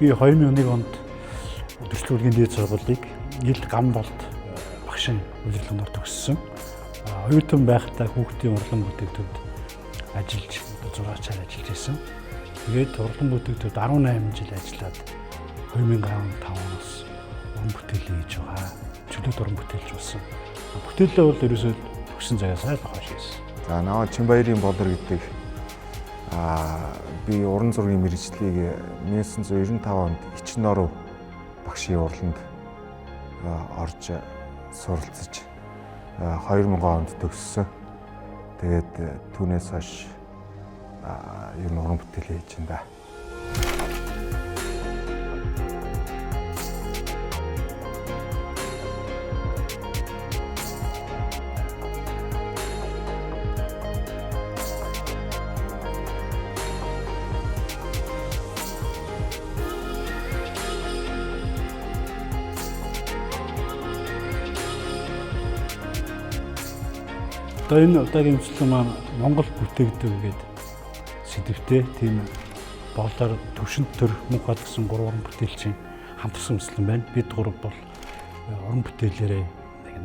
Би 2001 онд Дүрслэх дээд сургуулийг Ил Гамболд багшийн удирдлагаар төгссөн. Оюутан байхдаа хүүхдийн урлан бүтээгдэхүүнд ажиллаж, зураачаар ажиллаж байсан. Тэгээд урлан бүтээгдэхүүнд 18 жил ажиллаад 2015 оноос уран бүтээл хийж байгаа. Чөлөөт уран бүтээлч болсон. Бүтээлээ бол ерөөсөө төгсөн цагаас л хойш хийсэн. За наваа Чинбаярын болор гэдэг би уран зургийн мэргэжлийг 1995 онд Ичноров багшийн урланд орж суралцж 2000 онд төгссөн. Тэгээд түүнээс хойш ер нь уран бүтээл хийж байна да. Одоо энэ удаагийн үзлэн маань Монгол бүтээгдэхүүн гэдэг сэдвтэй тийм болоор төвшөнд төр мөнх бат гэсэн гурван уран бүтээлчийн хамтарсан үзлэн байна. Бид гурав бол уран бүтээлээрээ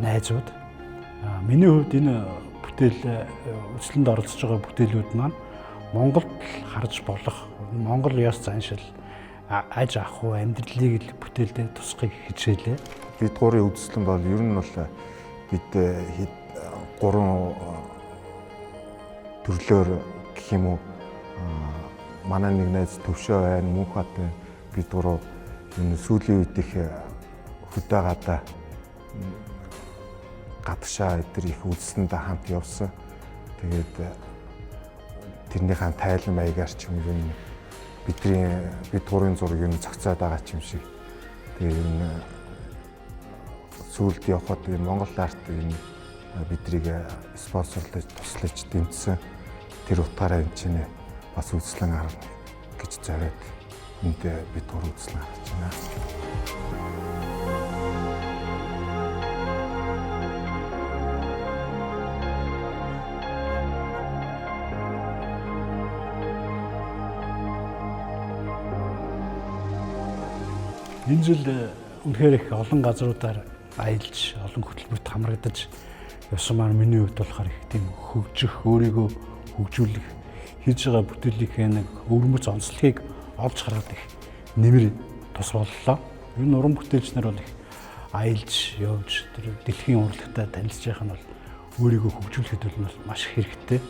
найзууд. Миний хувьд энэ бүтээл үзлэнд оролцож байгаа бүтээлүүд маань Монголд харж болох Монгол ёс заншил, аж ахуй, амьдралыг л бүтээлдээ тусахыг хичээлээ. Бид гурийн үзлэн бол ер нь бол бид хэд гурван төрлөөр гэх юм уу, манай нэг найз Төвшөө байна, Мөнх бат байна. Бид гурав энэ сүүлийн үед их хөдөө гадаа гадагшаа эдэр их үзсэндээ хамт явсан. Тэгээд тэрнийхээ тайлан маягаар ч юм уу бидний бид гурвын зураг юм зохицоод байгаа ч юм шиг. Тэгээд энэ сүүлд явхад энэ Монгол арт энэ бидрийг спонсорлож туслаж дэмжсэн. Тэр утгаараа энэ чинь бас үзлэн гарна гэж зориод энд бид гурав үзлэн гаргаж байна. Энэ жил үнэхээр их олон газруудаар аялж, олон хөтөлбөрт хамрагдаж явсан маань миний хувьд болохоор их тийм хөгжих, өөрийгөө хөгжүүлэх, хийж байгаа бүтээлийнхээ нэг өвөрмөц онцлогийг олж хараад их нэмэр тус боллоо. Ер нь уран бүтээлч нар бол их аялж явж тэр дэлхийн урлагтай танилцж явах нь бол өөрийгөө хөгжүүлэхэд бол маш хэрэгтэй.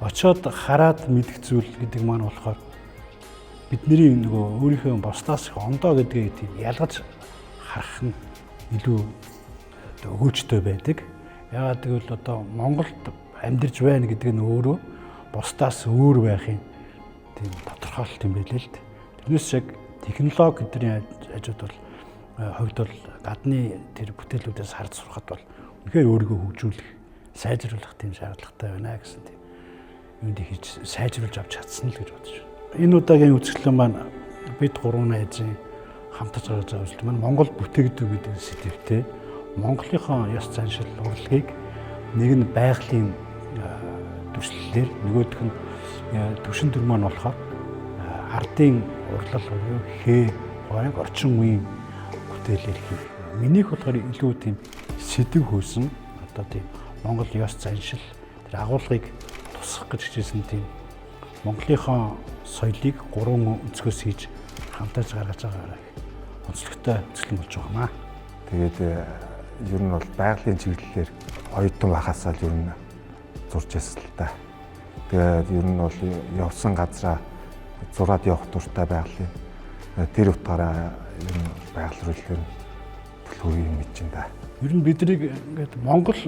Очоод хараад мэдэх зүйл гэдэг маань болохоор бидний нөгөө өөрийнхөө бусдаас их ондоо гэдгийг тийм ялгаж харах нь илүү өгөөжтэй байдаг. Яагаад гэвэл одоо Монголд амьдарч байна гэдэг нь өөрөө бусдаас өөр байхын тийм тодорхойлолт юм байлээ л дээ. Тэрнээс яг технологи гэдний хажууд бол хувьд бол гадны тэр бүтээлүүдээс харж сурахад бол үнэхээр өөрийгөө хөгжүүлэх, сайжруулах тийм шаардлагатай байна гэсэн тийм юунд хийж сайжруулж авч чадсан л гэж бодож байна. Энэ удаагийн үзэсгэлэн маань бид гурван найзын хамтарч гаргаж байгаа үзэлт маань Монгол бүтээгдэхүүн гэдэг сэдвтэй Монголынхоо ёс заншил урлагийг нэг нь байгалийн дүрслэлээр, нөгөөх нь төвшин төр маань болохоор ардын урлал буюу хээ хуайг орчин үеийн бүтээлээр хийх. Минийх болохоор илүү тийм сэдв хөөсөн одоо тийм Монгол ёс заншил тэр агуулгыг тусгах гэж хичээсэн тийм Монголынхоо соёлыг гурван өнцгөөс хийж хамтарч гаргаж байгаагаар онцлогтой үзэсгэлэн болж байгаа маа. Тэгээд ер нь бол байгалийн чиглэлээр оюутан байхасаа л ер нь зурж байсан л та. Тэгээд ер нь бол явсан газраа зураад явах дуртай байгалийн. Тэр утгаараа ер нь байгаль руу л ер нь төлхөө юм гэж байна да. Ер нь биднийг ингээд Монгол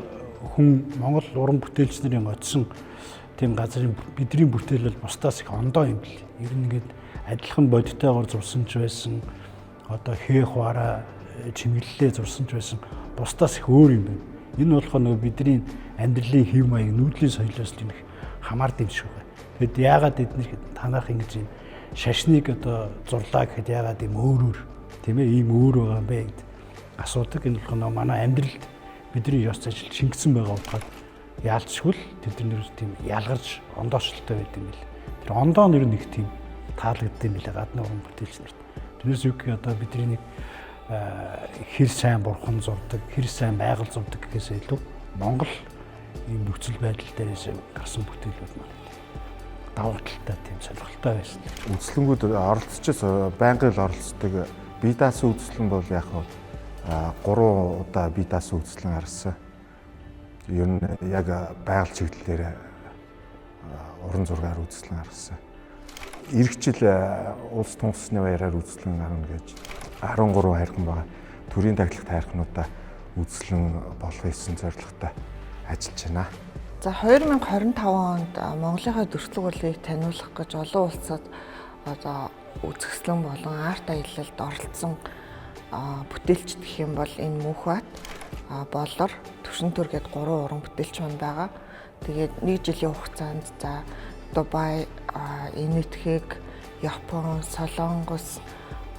хүн, Монгол уран бүтээлч нарын очсон тийм газрын бидний бүтээл бол бусдаас их ондоо юм бэл. Ер нь ингээд адилхан бодитойгоор зурсан ч байсан, одоо хээ хуараа чимэглэлээ зурсан ч байсан бусдаас их өөр юм байна. Энэ болохоор нөгөө бидний амьдралын хэв маяг, нүүдлийн соёлоос л их хамаард юм шиг байна. Тэгэд яагаад эднэр танах ингэж юм шашныг одоо зурлаа гэхэд яагаад юм өөрөөр тийм ийм өөр байгаа юм бэ гэд асуудаг. Энэ болохоор нөгөө манай амьдралд бидний ёс заншил шингэсэн байгаа утгаар яалчгүй л тэд нар тийм ялгарч ондоочлолтой байд юм бэл. Тэр ондоо нэр нэг тийм таалагдсан юм билээ гадны уран бүтээлч нарт. Тэрнээс юу гэх одоо бидний нэг хэр сайн бурхан зурдаг, хэр сайн байгаль зурдаг гэхээс илүү Монгол ийм нөхцөл байдал дээрээс гарсан бүтээлүүд маань давуу талтай, тийм сонирхолтой байсан. Үзэсгэлэнгүүд оролцож байнгын л оролцдог. Бие даасан үзэсгэлэн бол яг нь 3 удаа бие даасан үзэсгэлэн гаргасан. Ер нь яг байгаль чиглэлээр уран зургаар үзэсгэлэн гаргасан. Ирэх жил улс тунхагласны баяраар үзэсгэлэн гарна гэж 13 хайрхан байгаа. Төрийн тахилгат хайрхануудаа үзэсгэлэн болгох гэсэн зорилготой ажиллаж байна. За, 2025 онд Монголынхаа дүрслэг урлагийг таниулах гэж олон улсад одоо үзэсгэлэн болон арт аялалд оролцсон бүтээлч гэх юм бол энэ Мөнхбат, Болор, Төвшинтөр гээд гурван уран бүтээлч маань байгаа. Тэгээд нэг жилийн хугацаанд за Дубай, Энэтхэг, Япон, Солонгос,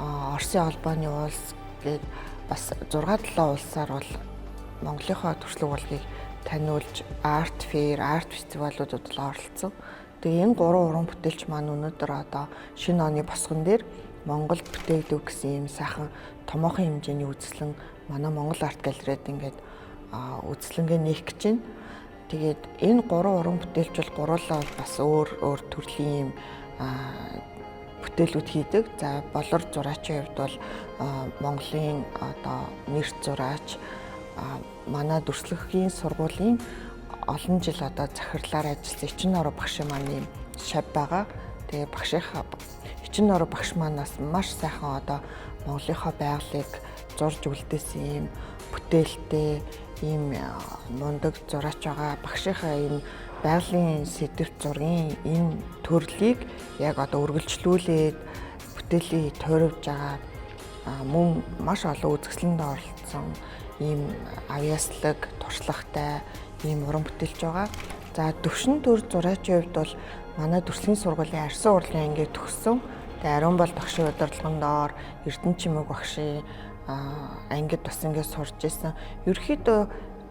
Оросын холбооны улс гээд бас 6 7 улсаар бол Монголынхоо дүрслэг урлагийг таниулж art fair, арт фестивалуудад л оролцсон. Тэгээ энэ гурван уран бүтээлч маань өнөөдөр одоо шинэ оны босгон дээр Монгол бүтээгдэв гэсэн ийм сайхан томоохон хэмжээний үзэсгэлэн манай Монгол арт галерейд ингээд үзэсгэлэнгээ нээх гэж байна. Тэгээд энэ гурван уран бүтээлч бол гуруулаа бол бас өөр өөр төрлийн ийм бүтээлүүд хийдэг. За, Болор зураачийн хувьд бол Монголын одоо нэрт зураач, манай дүрслэхийн сургуулийн олон жил одоо захирлаар ажилласан Эчин Нороо багшийн маань ийм шавь байгаа. Тэгээ багшийнхаа Эчин Нороо багш манаас маш сайхан одоо Монголынхоо байгалыг зурж үлдээсэн ийм бүтээлтэй ийм мундаг зураач байгаа. Багшийнхаа энэ байгалийн сэдэвт зургийн энэ төрлийг яг одоо үргэлжлүүлээд бүтээлийг туурвж байгаа, мөн маш олон үзэсгэлэнд оролцсон ийм авьяаслаг, туршлагатай ийм уран бүтээлч байгаа. За, Төвшин төр зураачийн хувьд бол манай дүрслэлийн сургуулийн арьсан урлагийн ангийг төгссөн. Тэгээ Ариун бол багшийн удирдлагын доор Эрдэнэ Чимэг багшийн ангид бас ингээд сурж исэн. Ерөнхийдөө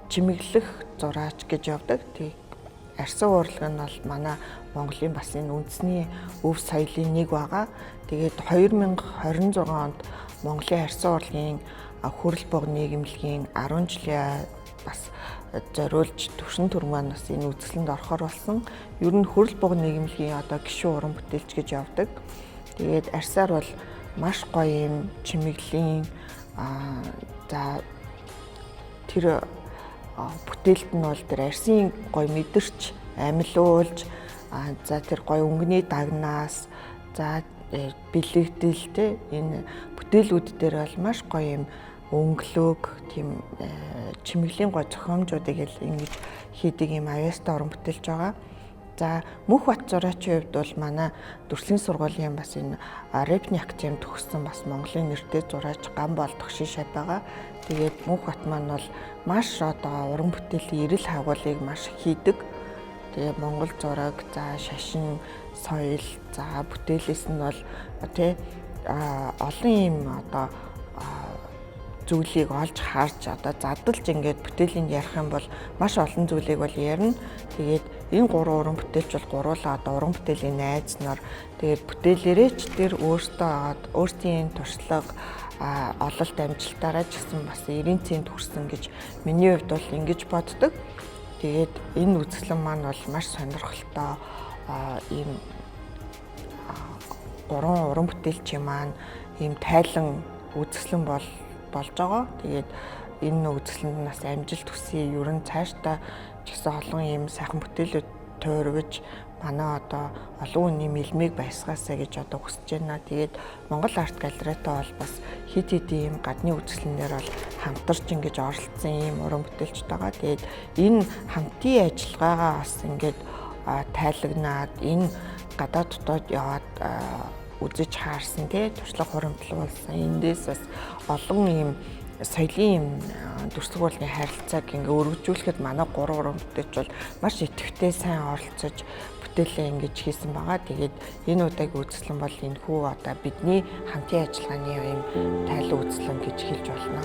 чимэглэх зураач гэж явдаг. Тэг арьсан урлаг нь бол манай Монголын бас энэ үндэсний өв соёлын нэг байгаа. Тэгээд 2026 онд Монголын арьсан урлагийн хүрэл бог нийгэмлэгийн 10 жилийн бас зориулж Төвшин төр маань бас энэ үзэсгэлэнд орохоор болсон. Ер нь хүрэл бог нийгэмлэгийн одоо гишүүн уран бүтээлч гэж явдаг. Тэгээд арьсаар бол маш гоё юм чимэглэлийн за тэр бүтээлд нь бол тэр арьсын гоё мэдэрч амилуулж, за тэр гоё өнгөний дагнаас, за бэлэгдэл те энэ бүтээлүүд дээр бол маш гоё юм өнгөлөг, тийм чимэглэлийн гоё зохиомжуудыг л ингэж хийдэг юм авьяастай уран бүтээлч байгаа. За, Мөнх Бат зураачийн хувьд бол манай дүрслэлийн сургуулийн бас энэ Репний академи төгссөн бас Монголын нэртэй зураач Гам бол багшийн шавь байгаа. Тэгээд Мөнх Бат маань бол маш одоо уран бүтээлийн эрэл хайгуулыг маш хийдэг. Тэгээ Монгол зураг, за шашин, соёл, за бүтээлээс нь бол тий олон юм одоо зүйлийг олж харж одоо задалж ингээд бүтээлийн ярих юм бол маш олон зүйлийг бол ярина. Тэгээд энэ гурван уран бүтээлч бол гуруулаа одоо уран бүтээлийн найз нар, тэгээд бүтээлээрээ ч тэр өөртөө өөрсдийн туршлага, ололт амжилтаараа ч гэсэн бас 90 цент хүрсэн гэж миний хувьд бол ингэж боддог. Тэгээд энэ үзэсгэлэн маань бол маш сонирхолтой ийм гурван уран бүтээлчийн маань ийм тайлан үзэсгэлэн бол болж байгаа. Тэгээд энэ үзэсгэлэнд нас амжилт хүсье. Ер нь цаашдаа ч гэсэн олон ийм сайхан бүтээлүүд туурвиж манай одоо олон хүний мэлмийг баясгаасаа гэж одоо хүсэж байна. Тэгээд Монгол арт галерейтай бол бас хит хит ийм гадны үзэсгэлэнээр бол хамтарч ингэж оролцсон ийм уран бүтээлчд байгаа. Тэгээд энэ хамтын ажиллагаагаа бас ингээд тайлагнаад энэ гадаад дотоод яваад үзэж хаарсан тий туршлага хуримтлуулсан, эндээс бас олон ийм соёлын юм дүрслэг урлагийн харилцааг ингээ өргөжүүлэхэд манай гурван уран бүтээлч бол маш идэвхтэй сайн оролцож бүтээлээ ингэж хийсэн байгаа. Тэгээд энэ удаагийн үзэсгэлэн бол энэхүү одоо бидний хамтын ажиллагааны ийм тайлан үзэсгэлэн гэж хэлж болно.